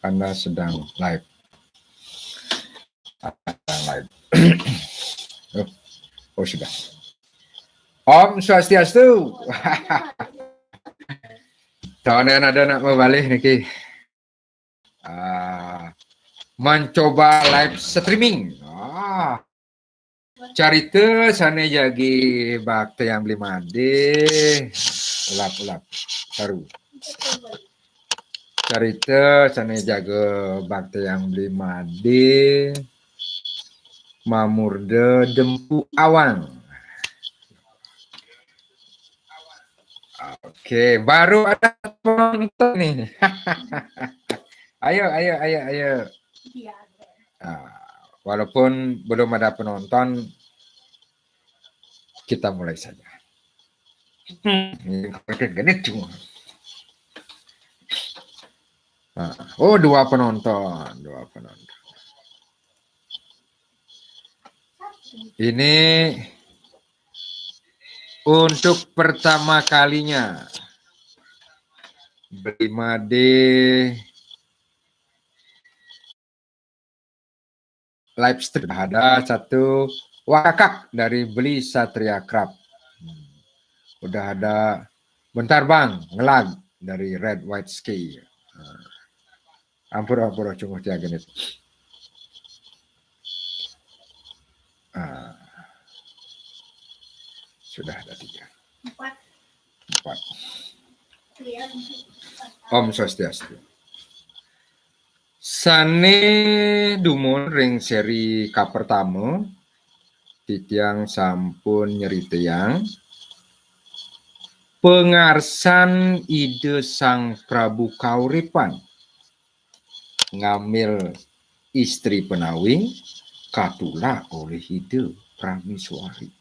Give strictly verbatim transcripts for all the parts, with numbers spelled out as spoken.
Anda sedang live. Sedang live. Oh, oh, sudah. Om Swastiastu. Tahun ada nak mau balik niki. Ah, mencoba live streaming. Ah, carita sane jagi bakta yang beli made, ulap-ulap, saru. Carita sane jaga bakta yang beli made, mamurda Dempu Awang. Oke, baru ada penonton nih. Ayo, ayo, ayo, ayo. Ah, walaupun belum ada penonton, kita mulai saja. Hmm, ini genit cuma. Nah, oh, dua penonton, dua penonton. Ini untuk pertama kalinya Beli Made live stream. Ada satu Wakakak dari Beli Satria Krab. Hmm. Udah ada Bentar Bang, Ngelag dari Red White Ski. Nah, ampura, ampura, cunguh tiang genit. Ah. Sudah ada tiga. Empat. Empat. Iya. Om Swastiastu. Sane dumun ring seri kapertama, titiang sampun nyeritayang pangarsan Ida Sang Prabu Kauripan ngambil istri penawing katulak olih Ida Prameswari.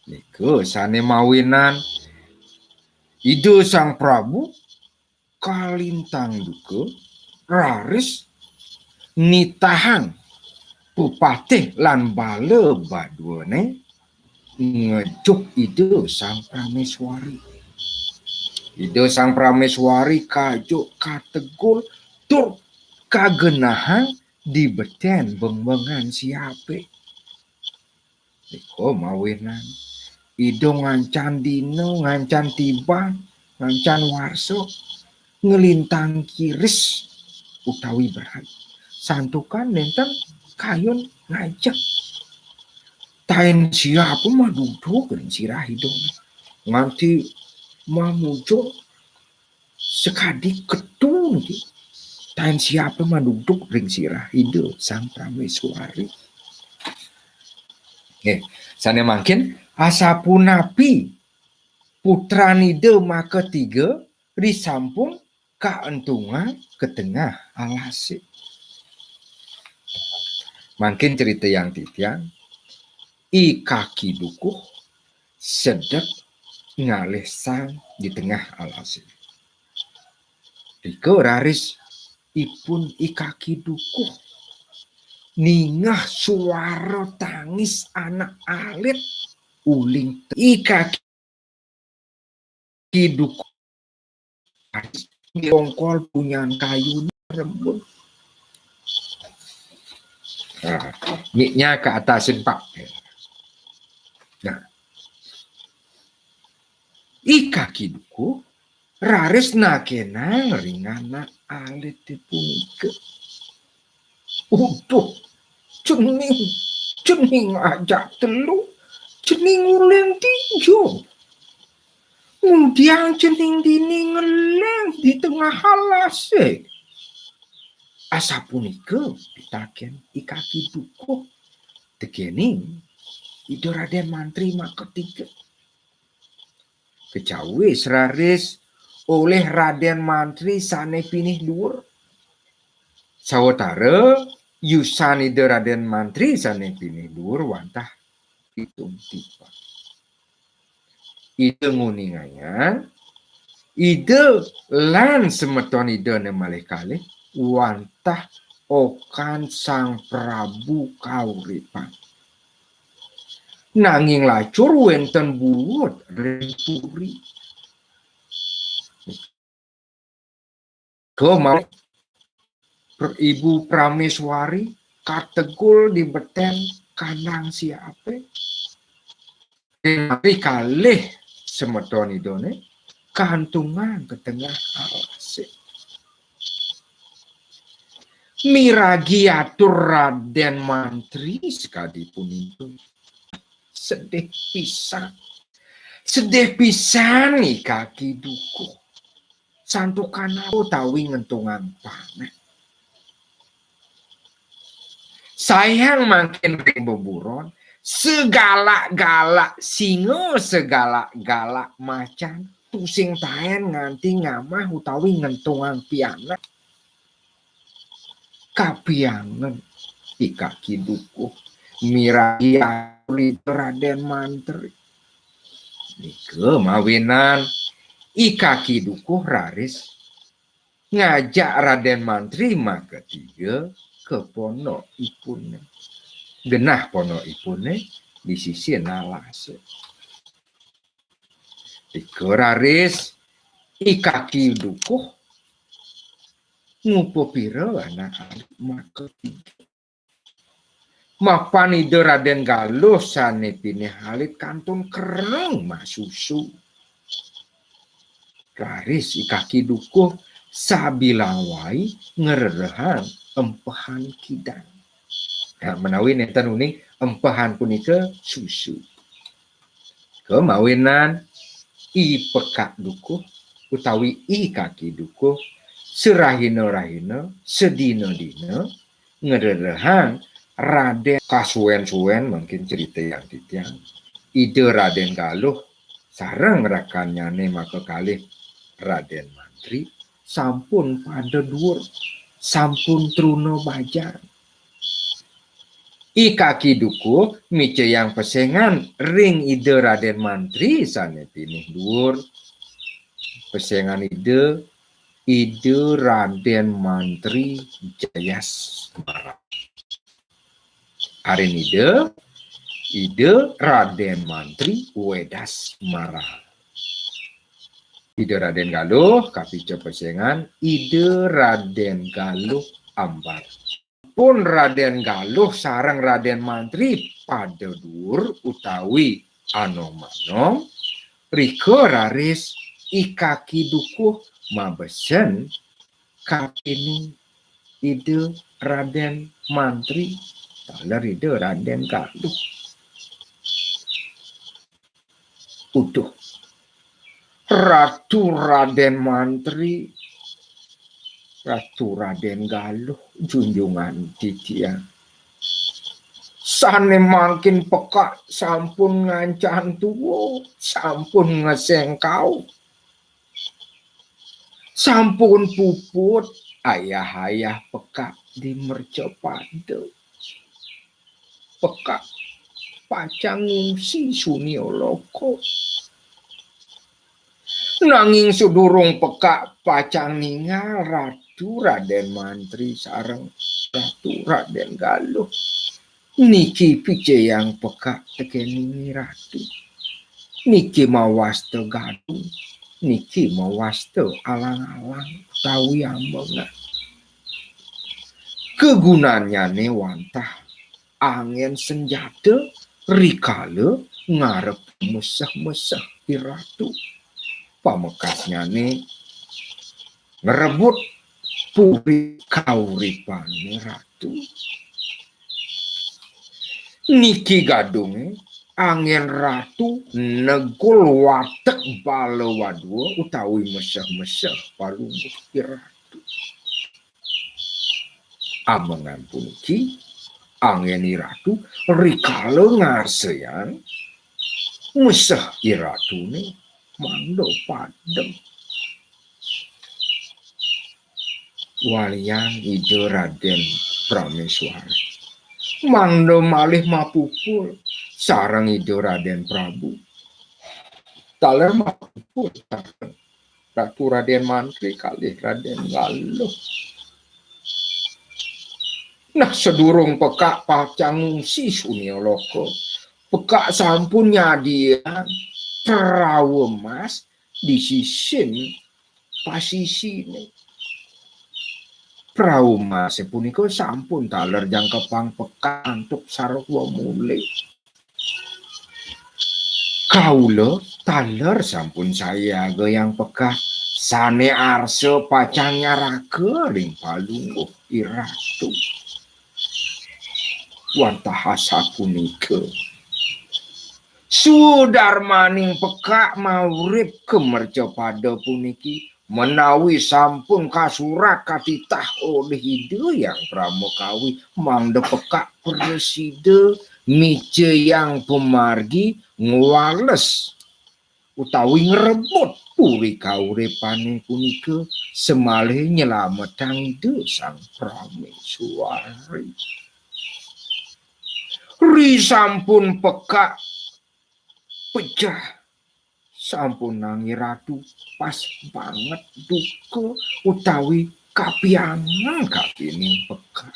Nika sane mawinan Ida Sang Prabu kalintang duka, raris nitahang pepatih lan bala baduane ngejuk Ida Sang Prameswari. Ida Sang Prameswari kajuk kategul tur kagenahang di beten bengbengan siape. Nika mawinan Ida ngancan dina, ngancan tiban, ngancan warsa, nglintang kiris utawi berat. Santukan nenten kayun ngajeg. Taen siapa maduduk ring sirah Ida nganti mamujung sakadi ketu niki. Taen siapa maduduk ring sirah Ida Sang Prameswari. Nggih, sane mangkin asapunapi putran Ida makatiga risampun kaentungang ka tengah alase. Mangkin critayang titiang, I Kaki Dukuh sedek ngalih sang di tengah alase. Rika raris ipun I Kaki Dukuh ningeh suara tangis anak alit uling te-, I Kaki Dukuh raris nyongkol punyan kayune rembug. Nah, nyiknya ke atasin, Pak. Nah, I Kaki Dukuh raris nakenang ring anak alite punika. Uduh, cening, cening ajak telu, cening uling dija. Ngudiang cening dini ngeling di tengah alase. Asapunika pitaken I Kaki Dukuh tegening Ida Raden Mantri makatiga. Kacawis raris olih Raden Mantri sane pinih duur. Sawatara yusan Ida Raden Mantri sane pinih duur wantah pitung tiban. Ida nguningayang, Ida lan semeton Idane malih kalih wantah okan Sang Prabu Kauripan. Nanging lacur wenten buut ring puri. Nika malih Ibu Prameswari kategul di beten kandang siape. Ring kalih semeton Idane kantungang ka tengah alase. Miragi atur Raden Mantri sakadi punika. Sedih pisan. Sedih pisan I Kaki Dukuh. Santukan apa utawi ngentungang panah. Sayang mangkin ring beburon, segalak-galak singa, segalak-galak macan, tusing taen nganti ngamah utawi ngentungang pianak. Kapiangen I Kaki Dukuh miragi atur Raden Mantri. Nika mawinan I Kaki Dukuh raris ngajak Raden Mantri makatiga ka pondokipune. Genah pondokipune di sisin alase. Nika raris I Kaki Dukuh ngupapira anak alit makatiga. Mapan Ida Raden Galuh sane pinih alit kantun kereng masusu. Raris I Kaki Dukuh sabilang wai ngrerehang empehan kidang. Nah, menawi nenten uning empehan punika susu. Kemawinan I Pekak Dukuh utawi I Kaki Dukuh serahina-rahina, sedina-dina ngrerehang Raden, kasuwen-suwen mangkin critayang titiang. Ida Raden Galuh sareng rekannyane makakalih Raden Mantri sampun pada duur, sampun truna bajang. I Kaki Dukuh micayang pesengan ring Ida Raden Mantri sane pinih duur. Pesengan Ida, Ida Raden Mantri Jayasmara. Arin Ida, Ida Raden Mantri Wedasmara. Ida Raden Galuh kapica pesengan Ida Raden Galuh Ambar. Pun Raden Galuh sareng Raden Mantri pada duur utawi anom-anom, rika raris I Kaki Dukuh mabesen kapining Ida Raden Mantri, taler Ida Raden Galuh. Uduh. Ratu Raden Mantri, Ratu Raden Galuh, junjungan titiang. Sane mangkin pekak sampun ngancan tua, sampun ngesengkau. Sampun puput ayah-ayah pekak di mercapada. Pekak pacang ngungsi sunia loka. Nanging sadurung pekak pacang ningal Ratu Raden Mantri sareng Ratu Raden Galuh. Niki picayang pekak tekening Ratu. Niki mawasta gadung, niki mawasta alang-alang utawi ambengan. Kagunannyane wantah anggen senjata rikala ngarep meseh-meseh I Ratu. Pamekasnyane ngrebut puri kauripane Ratu. Niki gadunge anggen Ratu negul watek bala wadua utawi meseh-meseh palungguh I Ratu. Amengan puniki, anggen I Ratu rikala ngarsayang meseh I Ratune mangda padem. Walian Ida Raden Prameswari mangda malih mapupul sareng Ida Raden Prabu. Taler mapupul sareng Ratu Raden Mantri kalih Raden Galuh. Nah, sadurung pekak pacang ngungsi sunia loka, pekak sampun nyadiang perawa emas di sisin pasisine. Prau Mas punika sampun taler jangkepang pekak antuk sarwa mulih. Kaula taler sampun sayaga yang pekak sane arsa pacang nyaraka ring Palungguh Iratu. Wantah asapunika, sudarmaning pekak maurip ka mercapada puniki menawi sampun kasurat katitah olih Ida Hyang Pramakawi mangda pekak prasida micayang pamargi ngwales utawi ngrebut puri kauripane punika, samalih nyelametang Ida Sang Prameswari. Ri sampun pekak pejah, sampunang Iratu pas banget duka utawi kapianan kapining pekak.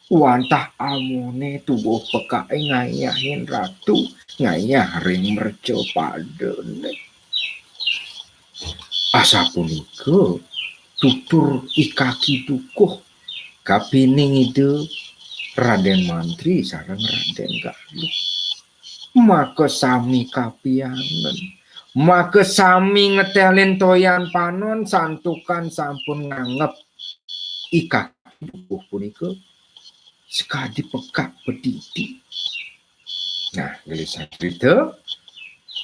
Wantah amone tuwuh pekake ngayahin Ratu, ngayah ring mercapadane. Asapunika tutur I Kaki Dukuh kapining Ida Raden Mantri sareng Raden Galuh. Maka sami kapianan, maka sami ngetelin toyan panon, santukan sampun nganggep I Kaki Dukuh punika sakadi pekak padidi. Nah, gelisang cerita,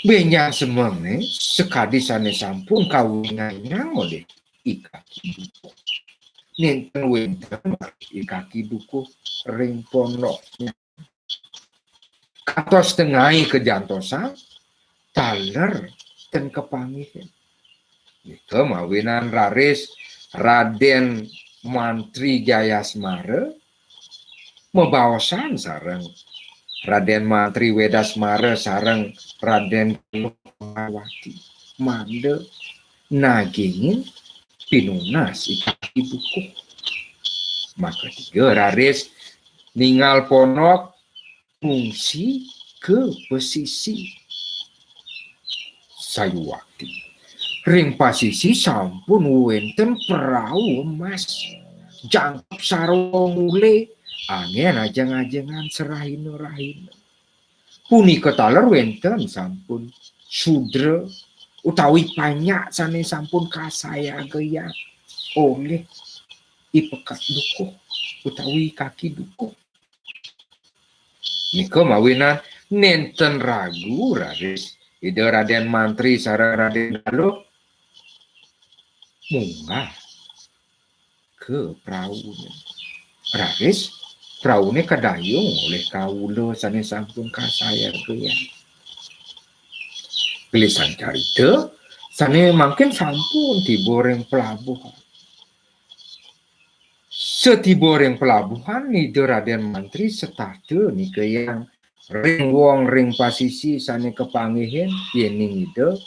benjang semeng ne, sakadi sane sampun kawingayang olih I Kaki Dukuh. Nenten wenten I Kaki Dukuh ring pondok. Katos tengai kajantosang, taler ten kapanggihin. Nika mawinan raris Raden Mantri Jayasmara mabaosan sareng Raden Mantri Wedasmara sareng Raden Galuh Pangkawati mangda nagingin pinunas I Kaki Dukuh. Maka tiga raris ningal pondok ngungsi ka pasisi. Sayuwakti ring pasisi sampun wenten prau emas, jangkep sarwa mulih, anggen ajeng-ajengan sarahina-rahina. Punika taler wenten sampun sudra utawi panjak sane sampun kasayagayang olih I Pekak Dukuh utawi Kaki Dukuh. Nika mawinan nenten ragu raris Ida Raden Mantri sareng Raden Galuh munggah ka praune. Raris praune kadayung olih kawula sane sampun kasayagayang. Gelisang carita, sane mangkin sampun tiba ring pelabuhan. Satiba ring pelabuhan, Ida Raden Mantri setata nikayang ring wong ring pasisi sane kapanggihin, yening Ida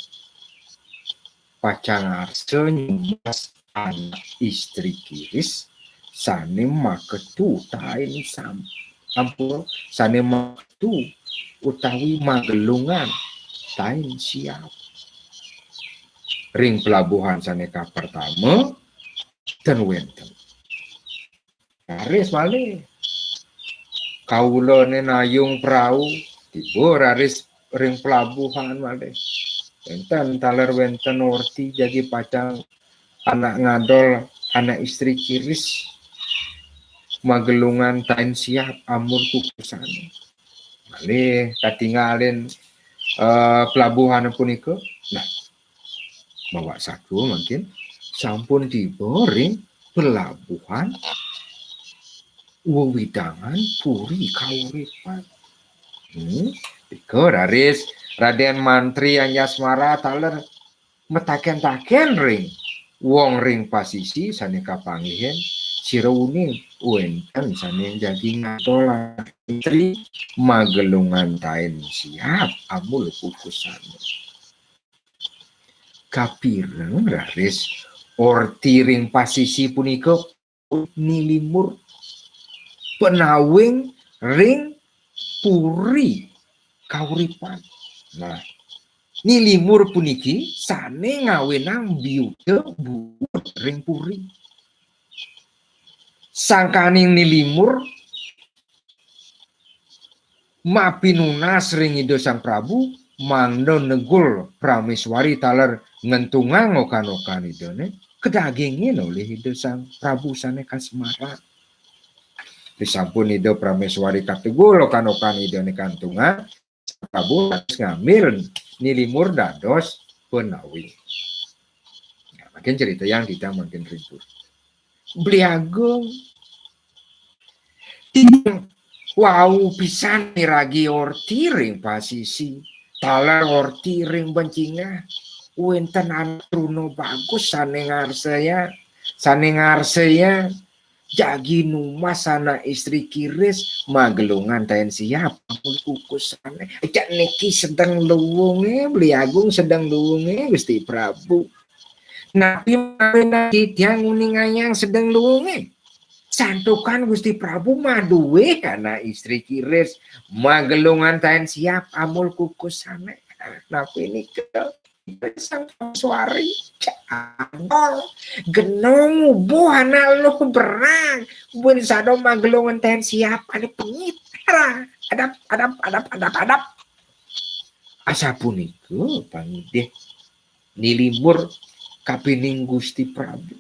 pacang arsa nyumbas anak istri kiris sane maketu tain sam-, ampura, sane maketu utawi magelungan tain siap. Ring pelabuhan sane kapertama, ten wenten. Raris malih. Kawulane nayung prau, tiba raris ring pelabuhan malih. Wenten taler wenten orti jagi pacang anak ngadol, anak istri kiris magelungan tain siap amur kukusane. Malih katingalin, eh, pelabuhan punika. Nah, mawak satua mangkin sampun tiba ring pelabuhan wewidangan Puri Kauripan. Hmm, ika raris Raden Mantri Anjasmara taler mataken-taken ring wong ring pasisi sane kapanggihin, sira uning wenten sane jagi ngadol istri magelungan tain siap amur kukusane. Kapireng raris orti ring pasisi punika nilimur panawing ring Puri Kauripan. Nah, nilimur puniki sane ngawinang biuta buut ring puri. sangkaning Ni Limur mapinunas ring Ida Sang Prabu, mangda negul Prameswari taler ngentungang okan-okan Idane, kadagingin olih Ida Sang Prabu sane kasemaran. Disampun Ida Prameswari kategul okan-okan Idane kantungang, Prabu harus ngambil Ni Limur dados penawi. Nah, makin cerita yang kita makin ribut. Beli Agung. Wau pisan miragi orti ring pasisi. Taler orti ring bencingah. Wenten anak truna bagus sane ngarsaya. Sane ngarsaya. Jagi numbas anak istri kiris, magelungan taen siap, amul kukusane. Cak niki sedeng luunge, Beli Agung sedeng luunge, Gusti Prabu. Napi mawinang titiang nguningayang sedeng luunge? Santukan Gusti Prabu maduwe anak istri kiris, magelungan taen siap, amul kukusane. Napi nika? Sang Prameswari, cangkol, genong ubuh anak luh berang, buin sada magelung enten siap, ane pengit. Adap, adap, adap, adap, adap. Asapunika pangidih Ni Limur kapining Gusti Prabu.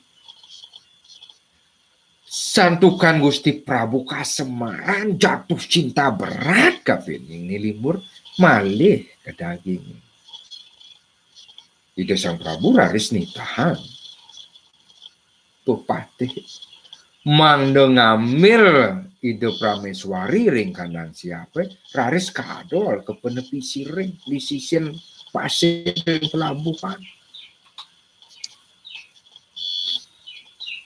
Santukan Gusti Prabu kasemaran jatuh cinta berat kapining Ni Limur malih kadagingin. Ida Sang Prabu raris nitahang pepatih mangda ngambil Ida Prameswari ring kandang siape, raris kadol ka panepi siring di sisin pasir ring pelabuhan.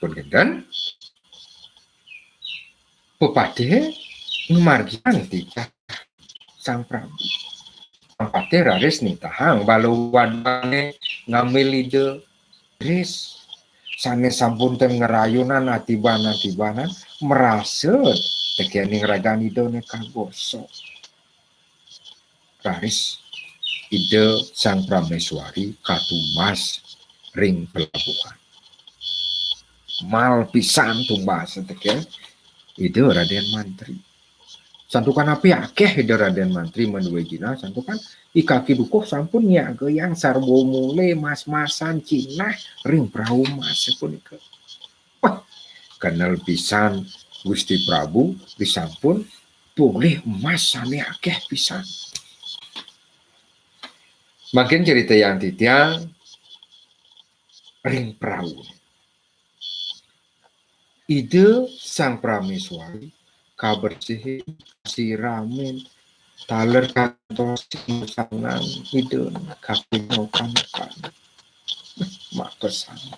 Pun kenten, pepatih ngamargiang titah Sang Prabu. Sang Patih raris nitahang bala wadane ngambil Ida ris sane sampun ten ngrayunan atiban-atibanan, marasa tekening ragan Idane kagosok. Raris Ida Sang Prameswari katumbas ring pelabuhan. Mal pisan tumbas teken Ida Raden Mantri. Santukan napi akeh Ida Raden Mantri maduwe jinah, santukan I Kaki Dukuh sampun nyiagayang sarwa mule mas-masan jinah ring prau mas punika. Wah, kenel pisan Gusti Prabu disampun polih emas sane akeh pisan. Mangkin critayang titiang ring prau. Ida Sang Prameswari kabersihin, kasiramin, taler kantos sangang Ida kapinokan-kan. Makasami.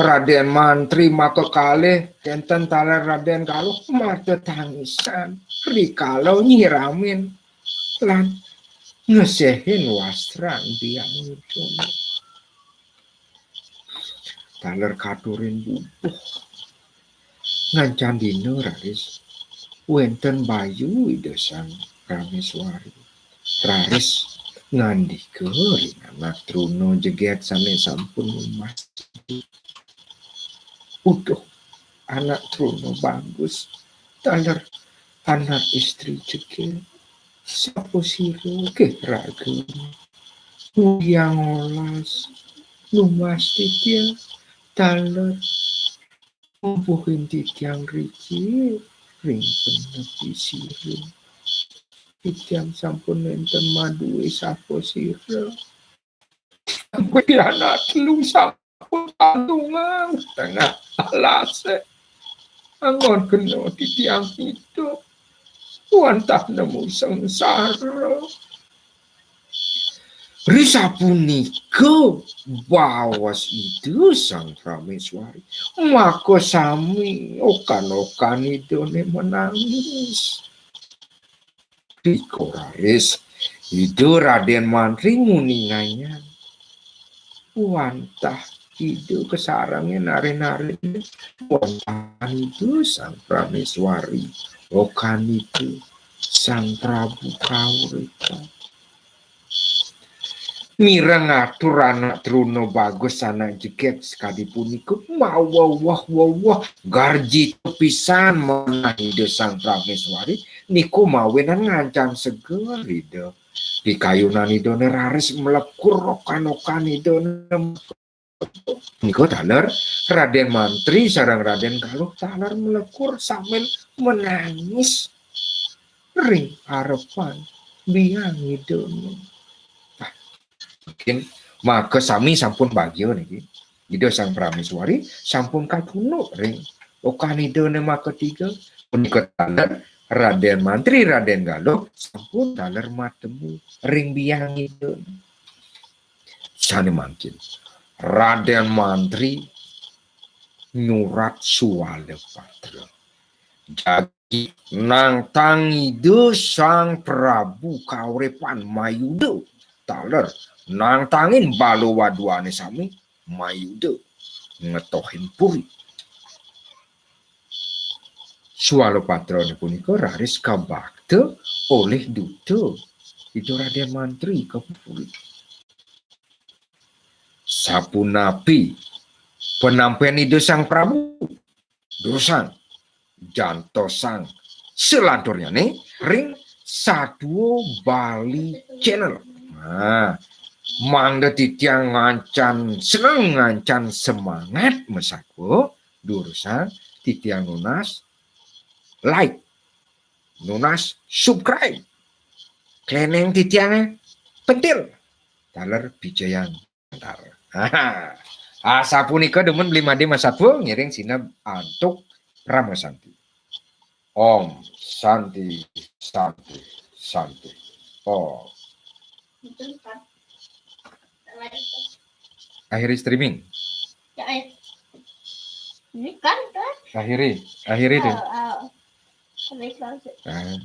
Raden Mantri makakalih, kenten taler Raden Galuh matetangisan rikala nyiramin lan ngesehin wastran biang Ida. Taler katurin bubuh. Ngancan dina raris wenten bayu Ida Sang Prameswari. Raris ngandika ring anak truna jeget sane sampun numbas. Uduh, anak truna bagus. Taler anak istri jeget. Sapa sira ké raga? Ngudiang olas numbas titiang taler mubuhin titiang riki ring penepi sira. Titiang sampun nenten madué sapa sira. Sampun anak telu sampun katungang tengah alase. Anggon kena titiang idup. Wantah nemu sengsara. Risapunika baos Ida Sang Prameswari. Maka sami okan-okan Idane menangis. Rika raris Ida Raden Mantri nguningayang. Wantah Ida kasarengin narin-narin. Wantah Ida Sang Prameswari. Okan Ida Sang Prabu Kauripan. Mireng atur anak truna bagus, anak jegég sakadi punika, maweweh-weweh, garjita pisan manah Ida Sang Prameswari, niku mawinan ngancan seger Ida. Pikayunan Idane raris mlekur, okan-okan Idane. Nika taler Raden Mantri sareng Raden Galuh taler mlekur sambil menangis ring arepan biang Idane. Nah, mungkin maka sami sampun bagia niki. Ida Sang Prameswari sampun katunduk ring okan Idane makatiga. Punika taler Raden Mantri, Raden Galuh sampun taler matemu ring biang Idane. Sane mangkin, Raden Mantri nyurat swala patra. Jagi nangtang Ida Sang Prabu kauripan mayuda, taler nangtangin bala waduane sami mayuda ngetohin puri. Swala patrane punika raris kabakta olih duta Ida Raden Mantri ka puri. Sapunapi panampen Ida Sang Prabu? Durusang, jantosang salanturnyane ring Satua Bali Channel. Nah, mangda titiang ngancan seneng, ngancan semangat masatua, durusang titiang nunas like, nunas subscribe. Kleneng titiange pentil. Taler bijayang. Bentar. Asapunika dumun Beli Made Masatua, ngiring sineb antuk Parama Santi. Om Santi, Santi, Santi. Om. Akhiri streaming. Ya, eh. Ini kan, kan? Akhiri, akhiri deh. Oh, oh. Habis langsung. Ah,